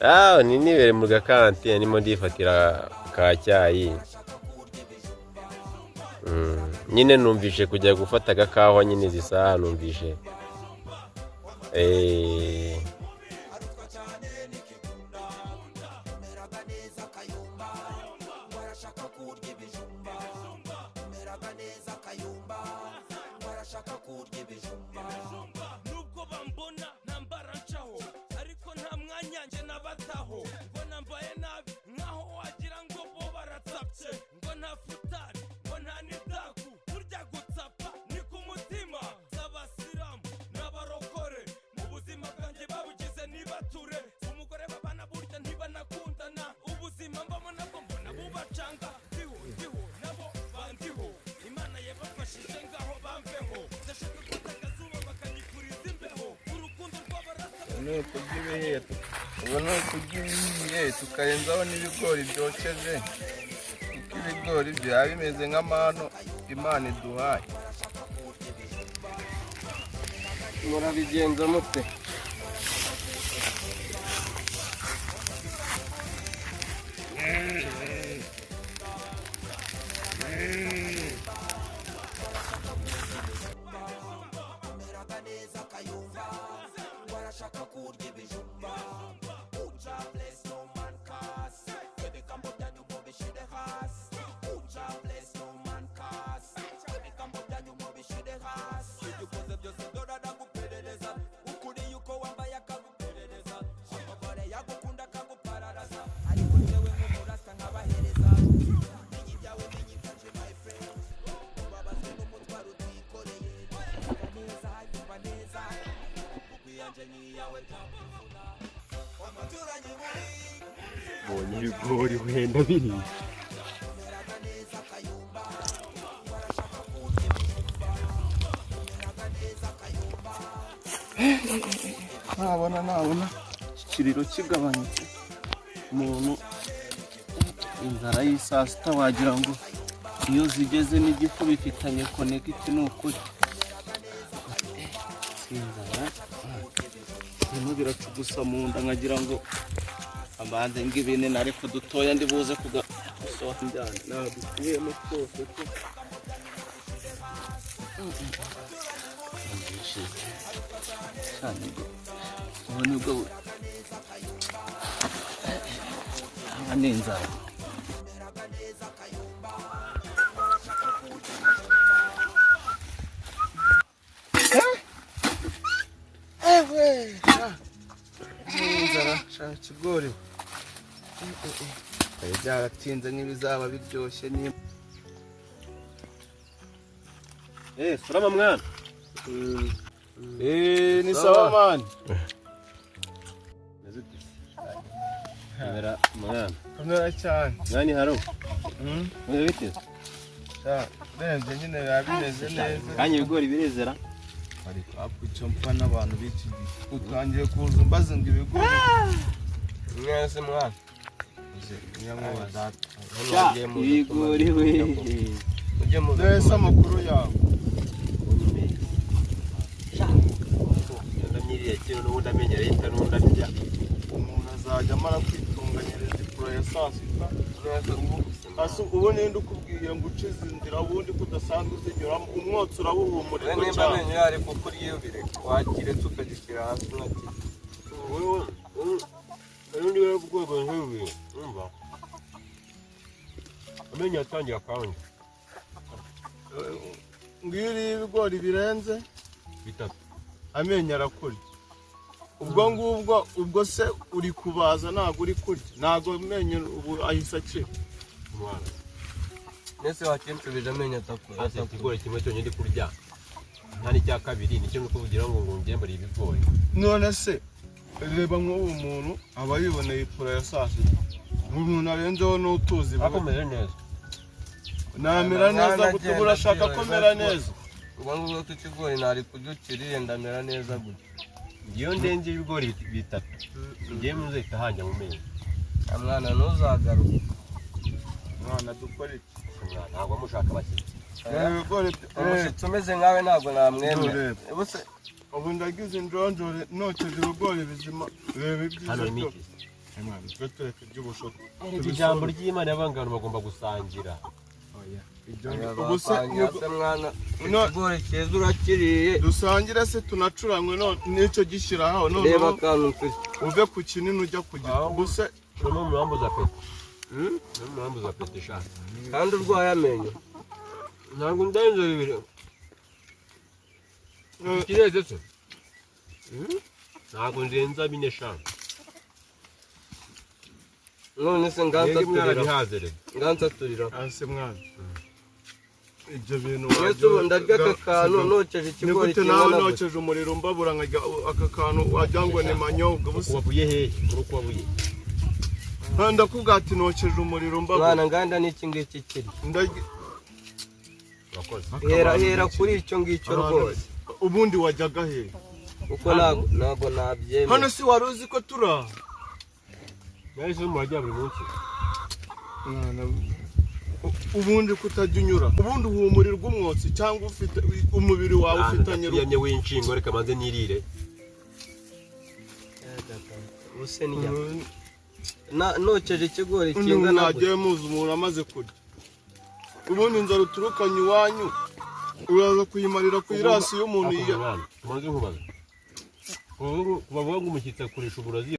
Ah, ni nibere mu gakantine, ndimo ndifatira ka cyayi. Nyine numvishe kujya gufata agakawa nyine izi saha numvishe. Nubwo bambona ntambara ncaho, ariko nta mwanya njye nabataho, ngo nambaye nabi nkaho wagira ngo bo baratsapye, ngo nta futari, ngo nta n'idaku. Burya gutsapa ni ku mutima z'abasilamu n'abarokore. Mu buzima bwanjye babugize nibature umugore babana, burya ntibanakundana. Ubuzima mbamo nabwo mbona bubacanga. Ndiho, ndiho nabo bandiho. Imana yabafashije, ngaho bamveho. Ndashaka gufata akazuba bakanyifuriza imbeho. Urukundo rw'abarasa. Ni ukurya ibihiye, ubu ni ukurya ibihiye tukarenzaho n'ibigori byokeje, kuko ibigori biba bimeze nk'amano Imana iduhaye. Murabigenza mute? Mbonye ibigori wenda biri. Nabona ikiriro kigabanyutse, umuntu inzara y'isaa sita wagira ngo iyo zigeze n'igifu bifitanye konegiti, ni ukuri. Si inzara birimo biracugusa mu nda, nkagira ngo abanze ng'ibinini, ariko dutoya ndi buze kugasohora njyana ntabwo twose ko bishize cyane. Ubu nibwo aba ni inzara. Ewe ni inzara shaka ikigori byari byaratinze nk'ibizaba biryoshye ni Salama mwana. Ni sawa man. Meze ute? Kamera mwana. Kamera cyane. Mwani haro. Meze bite? Sha, urebye nyine biba bimeze neza. Kanya ibigori birezera. Ariko icyo mpfa n'abantu b'iki gihe, utangiye kuza umbaza ngo ibigori. Mwese mwana. Nyamubaza. Sha, ibigori we. Mujye muza. Mbese amakuru yawe? Ndamiriye kino n'ubundi amenyereye leta n'ubundi arya. Umuntu azajya amara kwitunganyiriza ipuro ya saa sita. Hasi ubu ninde ukubwiye ngo uce izi nzira ubundi ko udasanzwe uzinyuramo? Umwotsi urabuhumurirwa Nimba cyane. amenyo yari kukurya, iyo ubireka wakiretse ukagishyira hasi nkakirya. Urundi we rwego nk'ubu. Umva. Amenyo yatangiye akanya. Ngiyo uriye ibigori birenze bitatu, amenyo arakurya. Ubwo ngubwo ubwo se uri kubaza, ntabwo uri kurya, ntabwo amenyo ubu ahise akira. Mwana. Mbese wakinsubije amenyo atakura? Hasi ikigori kimwe cyonyine ndi kurya. Nta n'icya kabiri, nicyo nuko kugira ngo ngembare ibigori. None se reba nk'ubu muntu aba yiboneye ipura ya saa sita, umuntu arenzeho n'utuzi. Akomeze neza. Namera neza gute? Mwana, Urashaka agenda ko mera abyibuha. neza? Ubwo ngubwo ko ikigori ntari kurya ukiriye, ndamera neza gutya. Ngiyo ndenze ibigori bitatu, ngiye muzahita hanjya mu menyo. Mwana, ntuzagaruke. Mwana, dukora iki? Mwana, ntabwo mushaka abashyitsi. Reba ibigori. Umushyitsi umeze nkawe ntabwo namwemera. Ntureba. Ubuse Ubu ndagize injonjore nokeje ibigori bizima, reba ibyiza Hano harimo byo. iki? Mwana, twe tureka iby'ubushoto. Erega ijambo ry'Imana yavuga ngo abantu bagomba gusangira. Ubu se se mwana, No- ikigori cyiza urakiriye. Dusangire se tunacuranywe n'icyo gishyira aho Reba noneho akantu mfite. uve ku kinini ujya ku gito. Aho. Ubu se Urimo murambuza peti. Urimo murambuza peti sha. Kandi urwaye amenyo. Ntabwo ndenze bibiri. Kireze se? Ntabwo ndenza bine sha. None se Mwebwe ngansaturira. mwarabihaze rero. Ngansaturira. Ase mwana, ibyo bintu Uretse ubu ndarya aka kantu nokeje ni ikigori gute nawe kingana gutya. nokeje umuriro mbabura nkarya aka kantu wagira ngo ni manyobwa busa? Wabuye hehe? Uri uko wabuye. Ndakubwira ati nokeje umuriro mbabura. Mwana, nganda n'iki ngiki kiri. Ndarya. Urakoze. Hera, hera kuri icyo ngicyo rwose. Ubundi wajyaga hehe? Kuko ntabwo nabyemera. Hano si wari uzi ko turi aha? Nahise murarya buri munsi. Mwana, ubundi kutajya unyura, ubundi uhumurirwa umwotsi cyangwa ufite umubiri wawe ufitanye Ndakuyamye w'inshingo, reka manze nirire. Ubuse ndya. Nokeje ikigori kingana gutya. Mwagiye muzi umuntu amaze kurya, ubundi inzara uturukanye iwanyu uraza kuyimarira ku irasi y'umuntu Ariko mwana, tubanze nkubaze. Kubavuga ngo umushyitsi akoresha uburozi.